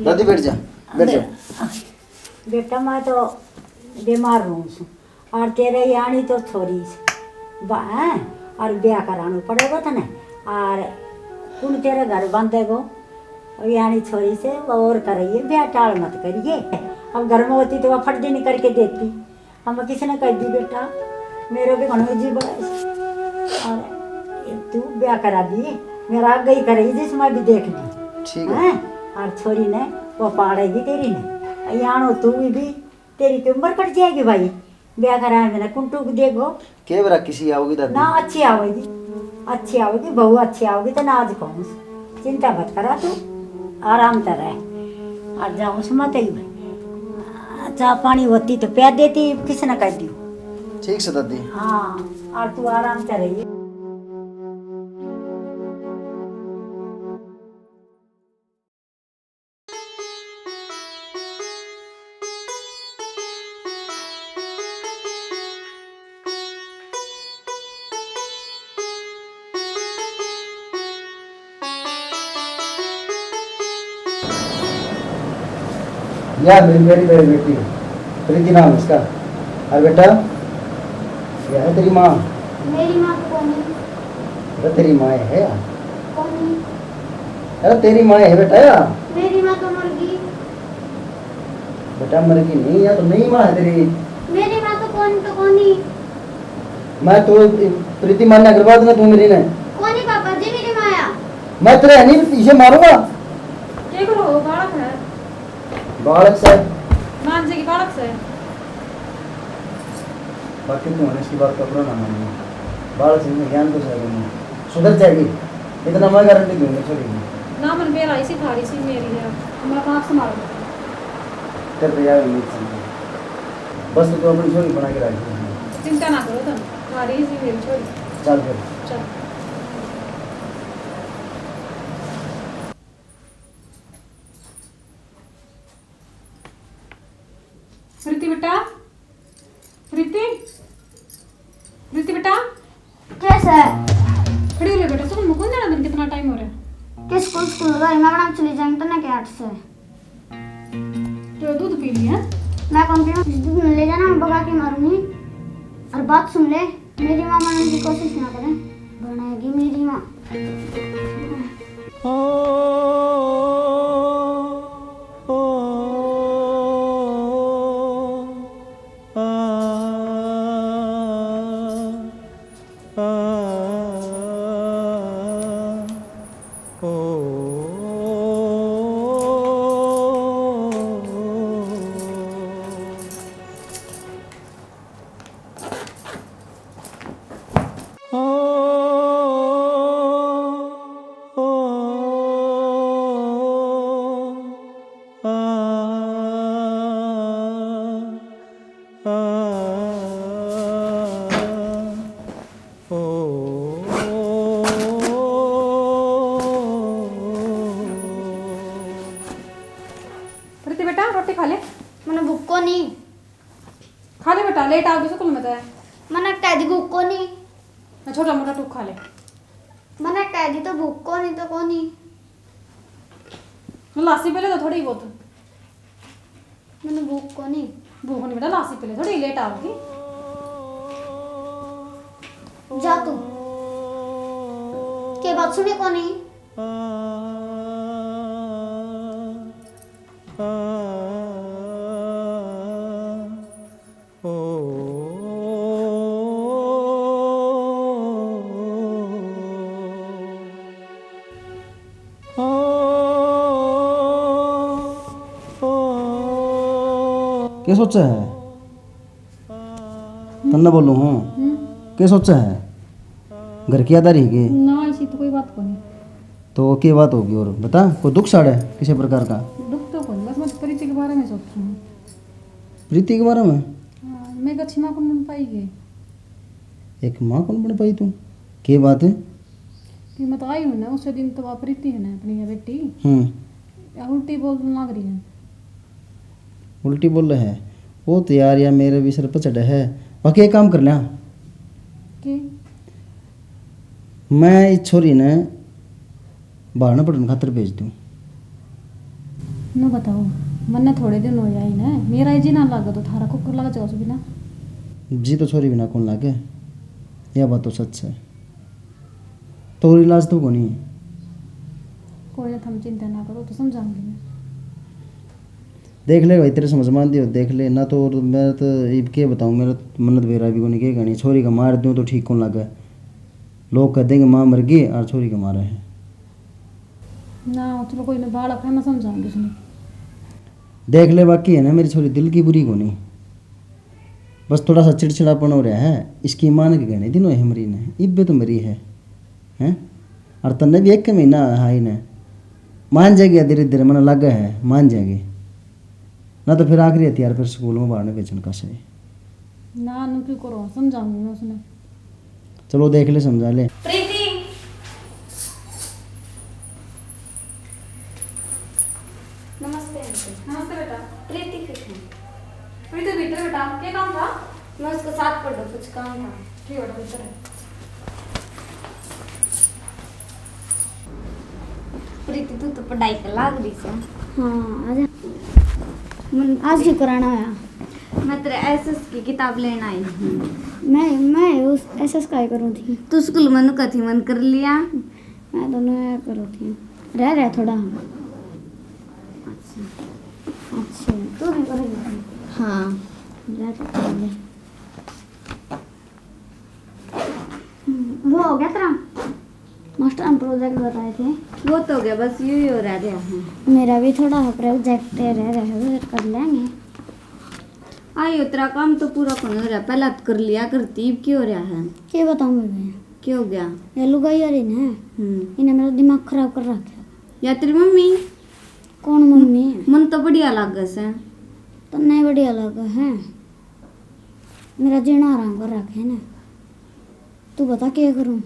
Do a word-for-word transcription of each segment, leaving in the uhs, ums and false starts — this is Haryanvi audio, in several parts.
दादी, बैठ जा, बैठ जा। बेटा, मैं तो बीमार रहूं सूं, और तेरे यानी तो छोरी से बा-, हैं? और ब्याह कराना पड़ेगा तने, और कौन तेरे घर बांधेगो? और यानी छोरी से और करिए ब्याह, टाल मत करिए। अब घर में होती तो वह फट दिन करके देती। हम किसने कह दी बेटा, मेरे भी घणो जी बड़ा है। और तू ब्याह करा दिए, मेरा आगे ही करे, जिस मैं भी देख ली। ठीक है। हैं? और छोरी ने वो पाड़ेगी तेरी ने। यानो तू भी, तेरी की उम्र कट जाएगी भाई। ब्याह करा मैंने कुंटू को देखो। के बरा किसी आओगी दादी? ना, अच्छी आओगी, अच्छी आओगी, बहू अच्छी आओगी तो ना आज कहूँ। चिंता मत करा तू, आराम से रह। आज जाऊँ मत ही। चाह पानी होती तो प्या देती, किसने कह दी? ठीक से दादी। हाँ, और तू आराम से रहिए। यार, मेरी प्यारी प्यारी बेटी, प्रीति नाम है इसका। और बेटा, यह है तेरी माँ। मेरी माँ तो कोनी। अरे, तेरी माँ है यार। कोनी। अरे, तेरी माँ है बेटा यार। मेरी माँ तो मर गई। बेटा, मर गई नहीं, या तो नई माँ है तेरी। मेरी माँ तो कोनी, तो कोनी। मैं तो प्रीति मान्या करवा दूंगा तू मेरी ने। कोनी पापा जी, मेरी माँ आ। मैं तेरे नहीं, इसे मारूंगा। के करो, बालक है। बालक से। मान जी की बालक से। बाकी तू होने इसकी बात का बुरा ना मानिए। बालक से ज्ञान तो सही नहीं। सुधर जाएगी, इतना मैं गारंटी दूंगा छोरी की। ना मन बेरा इसी थारी सी मेरी है, मैं बाप संभाल लूंगी। कर दे यार उम्मीद से। बस तू अपनी छोरी बना के रख। चिंता ना करो तुम, थारी सी मेरी छोरी। चल फिर। चल। प्रीति बेटा, प्रीति, प्रीति बेटा। कैसे? खड़ी हो ले बेटा, स्कूल में कौन जाना दिन, कितना टाइम हो रहा है? के स्कूल, स्कूल का मैं बना चली जाऊंगी, तन्ने के आठ से। तो दूध पी लिया? मैं कौन पीऊँ? जिस दूध में ले जाना, मैं बगा के मारूंगी। और बात सुन ले, मेरी माँ मानने की कोशिश ना करे, बनेगी मेरी माँ। प्रीति बेटा, रोटी खा ले। मने भूख कोनी। खा ले बेटा, लेट आओगी स्कूल में तो। मने कह दी भूख कोनी। मैं छोटा मोटा टूक खा ले। मने कह दी तो भूख कोनी तो कोनी। लासी पहले तो थोड़ी बहुत। मने भूख कोनी। भूख नहीं बेटा, लासी पहले थोड़ी, लेट आओगी। जा तू। के बात सुने कोनी? के सोचे है? तन्ने बोलूँ हूँ। हम्म। के सोचे है? घर की याद आ रही के? ना, ऐसी तो कोई बात कोनी। तो के बात होगी? और बता, कोई दुख साड़ है किसी प्रकार का? दुख तो कोनी, बस मैं प्रीति के बारे में सोचूँ। प्रीति के बारे में? हाँ, मैं एक अच्छी माँ कौन बन पाई के? एक माँ कौन बन पाई तू? के बात है? कि मैं तो आई हूँ ना, उस दिन तो वह प्रीति है ना, अपनी ये बेटी, हम्म। या उल्टी बोलने लग रही है। उल्टी बोले है? वो तो यार, या मेरे भी सिर पर चढ़े है। बाकी एक काम कर लिया। के? मैं इस छोरी ने बाहर न पढ़ने खातर भेज दूँ। नु बताओ, मन्ने थोड़े दिन हो जाए ना, मेरा ही जी ना लागे तो थारा कुकर लग जाओ बिना। जी तो छोरी बिना कौन लागे, यह बात तो सच है। तो और इलाज तो कोनी है। कोई ना, थम चिंता ना करो, तो समझाऊंगी मैं। देख ले भाई, तेरे समझ में आंदी हो देख ले, ना तो और मैं तो इब के बताऊं, मेरा मन तो बेरा भी कोनी के कहनी। छोरी का मार दूं तो ठीक कौन लागे, लोग कह देंगे माँ मर गई और छोरी का मारा है। ना चलो, कोई ना, बालक है, मैं समझाऊंगी उसने। देख ले, बाकी है ना, मेरी छोरी दिल की बुरी कोनी, बस थोड़ा सा चिड़चिड़ापन हो रहा है। इसकी माँ ने घणे दिन हुए हैं मरी ने, इब्बे तो मरी है, हैं? और तन्ने भी एक महीना है ने, मान जाएगी धीरे धीरे, मन लगा है मान जाएगी, ना तो फिर आखिरी हथियार फिर स्कूल में बाहर भेजन का सही। ना नु क्यों करो, समझाऊंगी मैं उसने। चलो देख ले, समझा ले। प्रीति। नमस्ते आंटी। नमस्ते बेटा। प्रीति कित है? प्रीति भीतर बेटा, क्या काम था? मैं उसके साथ पढ़ रहा, कुछ काम था। ठीक बेटा, भीतर है। प्रीति, तू तो पढ़ाई कर लाग रही से। हाँ, आजा। मन आज क्यों कराना होया? मैं तेरे एसएस की किताब लेना आई हूँ। मैं, मैं उस एसएस का ही करूँ थी। तू स्कूल में नुका थी, मन कर लिया। मैं तो ना करूँ थी। रह रहा थोड़ा। अच्छा। अच्छा, तू भी करेगी? हाँ। रह तो ले। हम्म, वो हो गया तेरा? मास्टर, हम प्रोजेक्ट बताए थे। वो तो हो गया, बस यू ही हो रहा है। मेरा भी थोड़ा प्रोजेक्ट रह रहा है, वो कर लेंगे। आयो, तेरा काम तो पूरा कौन हो रहा, पहला तो कर लिया करती, इब क्यों हो रहा है? क्या बताऊं मैं? क्या हो गया? ये लुगाई आ रही ना, हम्म। इन्हें मेरा दिमाग खराब कर रखा। या तेरी मम्मी? कौन मम्मी? मन तो बढ़िया लागे से। तन्ने बढ़िया लागे है, मेरा जीना हराम कर रखे है ना। तू बता क्या करूं?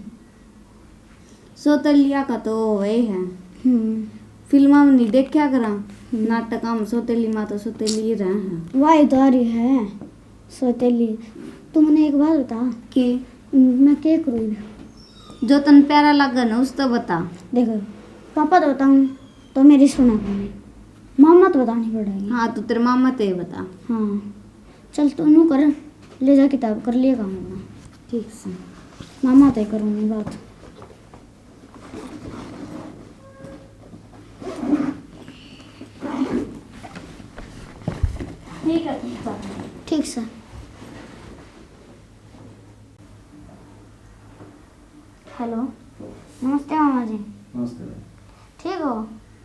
सौतेलिया का तो वही है। हम्म। फिल्मा में नहीं देखा करा, हम्म। नाटक में सौतेली माँ तो सौतेली ही रहे हैं। वाह, तो आ रही है सौतेली। तू मने एक बात बता। के? मैं क्या करूँ? जो तन प्यारा लगे ना, उस तो बता। देख, पापा तो बताऊँ तो मेरी सुना कोनी, मामा तो बतानी पड़ेगी। हाँ, तू तेरे मामा ते बता। हाँ, चल तू नू कर, ले जा किताब, कर लिया काम अपना। ठीक से। मामा ते करूँगी बात। ठीक है, ठीक है। ठीक सर। हेलो, नमस्ते मामा जी। नमस्ते भाई। ठीक हो?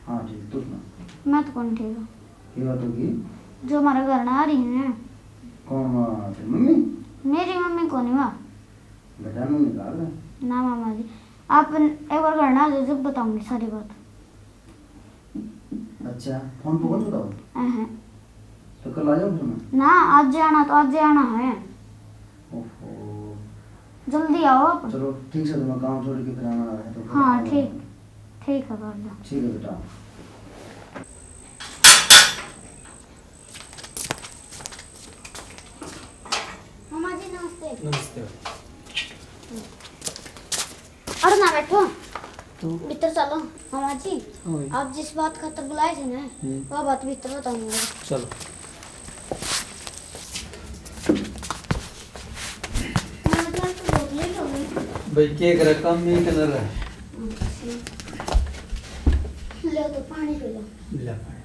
हाँ ठीक, तू सुना? मैं तो कौन ठीक हूँ। क्या बात होगी? जो हमारे घर ना आ रही है। कौन, माँ, तेरी मम्मी? मेरी मम्मी कौन है माँ? बेटा, नू निकाल। ना मामा जी, आप एक बार घर ना आ जाओ, जब बताऊंगी सारी बात। अच्छा, फोन पर कौन बताओ? अहं। तो कल आ जाऊँ फिर मैं? ना, आज आना तो आज आना है। ओहो। जल्दी आओ आप। चलो ठीक से, तो मैं काम छोड़ के फिर आना है तो फिर हाँ, आ जाऊँ। ठीक, ठीक है, कर दो। ठीक है बेटा। मामा जी, नमस्ते। नमस्ते। अरे ना बैठो, तो? भीतर चलो। मामा जी, हाँ भाई। आप जिस बात खातर बुलाए थे ना, हम्म। वह बात भीतर बताऊंगा। चलो। मामा जी, आप तो बहुत लेट हो गए। भाई, के करे, काम में ही तो ना रहा। अच्छा। ले तो पानी पी लो। ले पानी पी।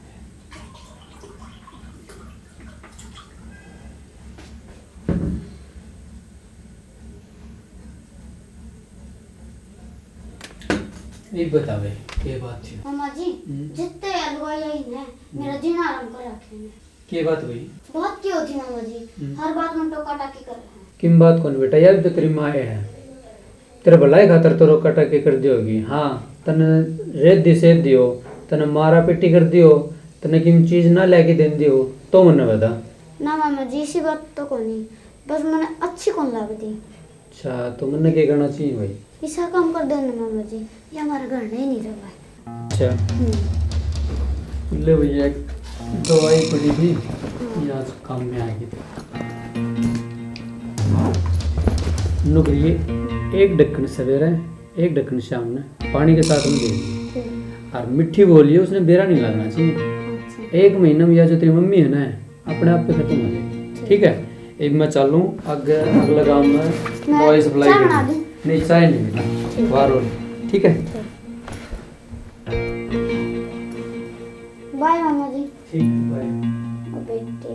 ये बतावे, के बात थी? मामा जी, हम्म। जितने लुगाई आई ने, मेरा हम्म। जीना हराम कर रखे ने। के बात हुई? बात क्या होती मामा जी? हम्म। हर बात में टोका टाकी कर रहे हैं। किम बात कौन बेटा, यह भी तो तेरी माँ है। तेरे भलाई खातर तो रोका टाकी कर दी होगी। हाँ, तने रेत दी सेध दी हो, तने मारा पीटी कर दी हो, तने किम चीज ना लेके देन दी हो, तो मन्ने बता। ना मामा जी, इसी बात तो कोनी, बस मने अच्छी कौन लगती। अच्छा, तो मन्ने के कहना चाहिए भाई? इसा काम कर दो ना मामा जी, ये हमारा घर नहीं, नहीं रहा है। अच्छा। हम्म। ले भैया, एक दवाई पड़ी थी, हाँ। ये आज काम में आएगी। नुकरिए एक ढक्कन सवेरे, एक ढक्कन शाम ने पानी के साथ में दे दी। ठीक। और मीठी बोली है, उसने बेरा नहीं लगना चाहिए। अच्छा। एक महीने में या जो तेरी मम्मी है ना, अपने आप पे खत्म हो जाएगी, ठीक है? इब मैं चालूं आगे, अगला काम मैं मैं दवाई सप्लाई चाय करूँ। बना दूँ? नहीं, चाय नहीं बेटा, बाहर और, ठीक है? बाय मामा जी। ठीक है, बाय। ओ बेटे,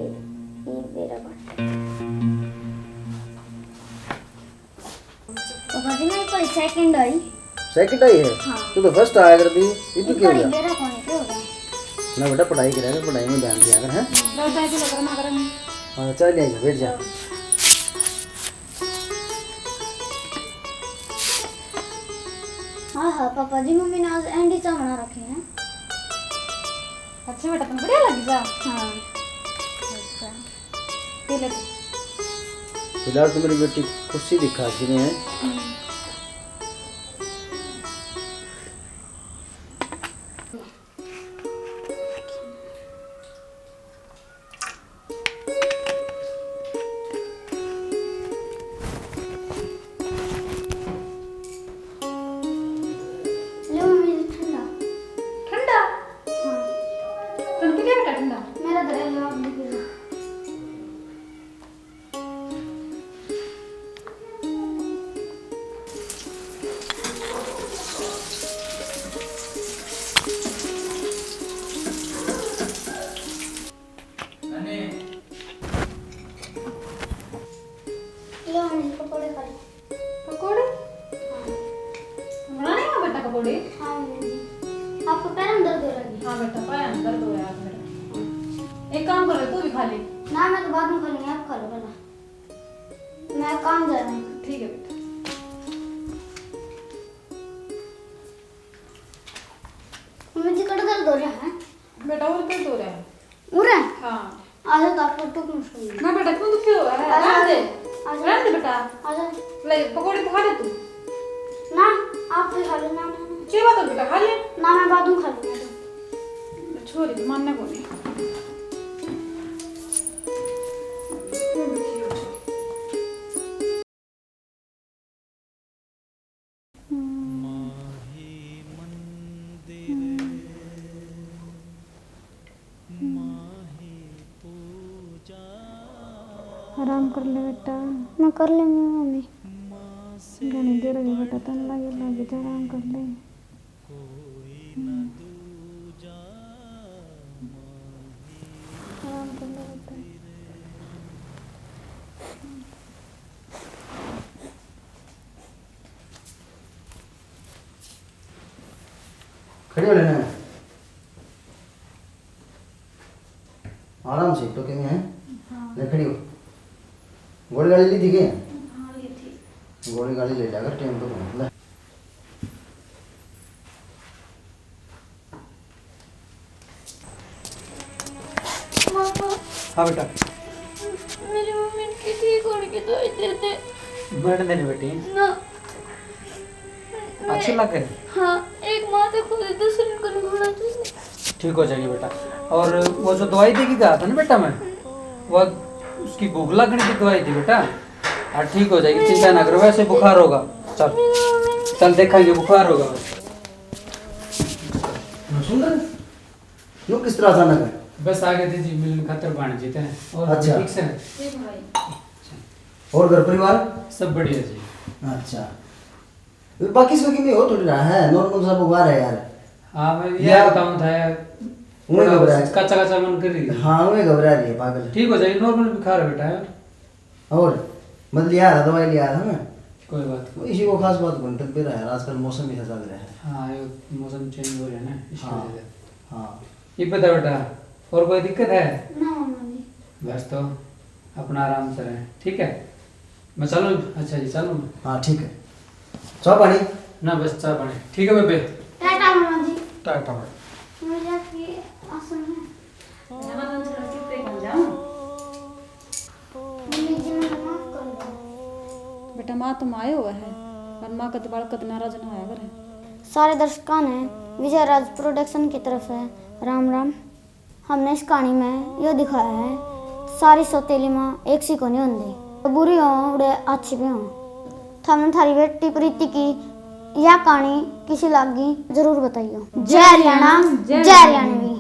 ये मेरा बाटे। पापा जी, मेरी पढ़ाई सेकंड आई। सेकंड आई है? हाँ। तू तो फर्स्ट आया करती, ये तू ये क्यों पढ़ाई गया? मेरा कौन है, क्यों हो गया? ना बेटा, पढ़ाई करा कर, पढ़ाई में ध्यान दिया कर, हैं? लो, चाय पी लो, गर्मा गर्म। हाँ, चाय ले आइए, बैठ जा। हाँ, हाँ, पापा जी, मम्मी ने आज एंडी चा बना रखे हैं। अच्छा बेटा, तुम बढ़िया लगी जा। हाँ। अच्छा। पी ले तू। फिलहाल तो मेरी बेटी खुशी दिखा दी है। हम्म। लो मम्मी जी, ठंडा। ठंडा? हाँ। तन पी लिया बेटा ठंडा? मेरा धरा लो, आप भी पी लो। लो, हम पकौड़े खा लें। पकौड़े? हाँ। बनाए हो बेटा पकौड़े? हाँ, मम्मी जी। आपको पैर में दर्द हो रहा है? हाँ बेटा, पैर में दर्द हो रहा है मेरा। एक काम करो, तू भी खा ले। ना, मैं तो बाद में खा लूंगी, आप खा लो पहला। मैं काम जा रहा हूँ। ठीक है बेटा। मम्मी जी, कट दर्द हो रहा है? बेटा, और दर्द हो रहा है। उरे? हाँ। आजा तो आपको टूट मुश्किल है। ना बेटा, क्यों दुखी हो रहा है? आजा, रहने दे। आजा। रहने दे बेटा। आजा। ले, पकौड़े तो खा ले तू। ना, आप भी खा लो, ना, ना, ना। अच्छी बात है बेटा, खा ले। ना, मैं बाद में खा लूंगा तो। छोरी तो मानने को नहीं। आराम कर ले बेटा। मैं कर लेंगी मम्मी। घणी देर हो गई बेटा, तन लागे लागे जा, आराम कर ले। आराम कर ले बेटा। खड़ी हो लेना। आराम से, तो किमें है? हाँ। ले, खड़ी हो। गोली गाली ली थी के? हाँ, ली थी। गोली गाली ले लिया कर, टाइम तो बहुत ले। पापा। हाँ बेटा। मेरी मम्मी की ठीक होने की दवाई दे दे। बैठ दे बेटी। ना। अच्छी लग गई? हाँ, एक माँ तो खुद दूसरे को नहीं होना चाहिए। ठीक हो जाएगी बेटा। और वो जो दवाई देके गया था ना बेटा मैं, वो उसकी भूख लगने की दवाई थी बेटा। हाँ, ठीक हो जाएगी, चिंता ना करो। वैसे बुखार होगा। चल, चल देखेंगे, बुखार होगा। सुन रहे? यूं किस तरह अचानक है? बस आ गए थे जी, मिलन खातर भाण जी थे। और अच्छा। ठीक से? ठीक भाई। और घर परिवार? सब बढ़िया जी। अच्छा। बाकी सो की में हो थोड़ी रहा है, नॉर्मल सा बुखार है यार। हाँ, मैं ये या बताऊं था यार, उन्हें थोड़ा घबराया। कच्चा कच्चा मन कर रही है। हाँ, उन्हें घबरा रही है पागल। ठीक हो जाएगी, नॉर्मल बुखार है बेटा यार। और मतलब लिया था, दवाई लिया था ना। कोई बात नहीं। इसी को खास बात कौन तक रहा है, आजकल मौसम भी ऐसा चल रहा है। हाँ, ये मौसम चेंज हो रहा है ना, इसकी हाँ। वजह से। हाँ। ये बता बेटा, और कोई दिक्कत है? ना मामा जी। बस तो अपना आराम से रहे, ठीक है? मैं चलूँ? अच्छा जी, चलूँ मैं। हाँ, ठीक है। चाय पानी? ना, बस चाय पानी। ठीक है बेबे। टाटा मामा जी। टाटा बेटा। मुझे आपकी आसन है। बेटा, माँ तो माँ ही होवे है, पर माँ कद बालक कद नाराज ना होया करे। सारे दर्शकों ने विजय राज प्रोडक्शन की तरफ से राम राम। हमने इस कहानी में यो दिखाया है, सारी सौतेली माँ एक सी कोनी होंदी। तो बुरी हो, उड़े अच्छी भी हो। थमने थारी बेटी प्रीति की या कहानी किसी लागी, जरूर बताइयो। जय हरियाणा, जय हरियाणवी।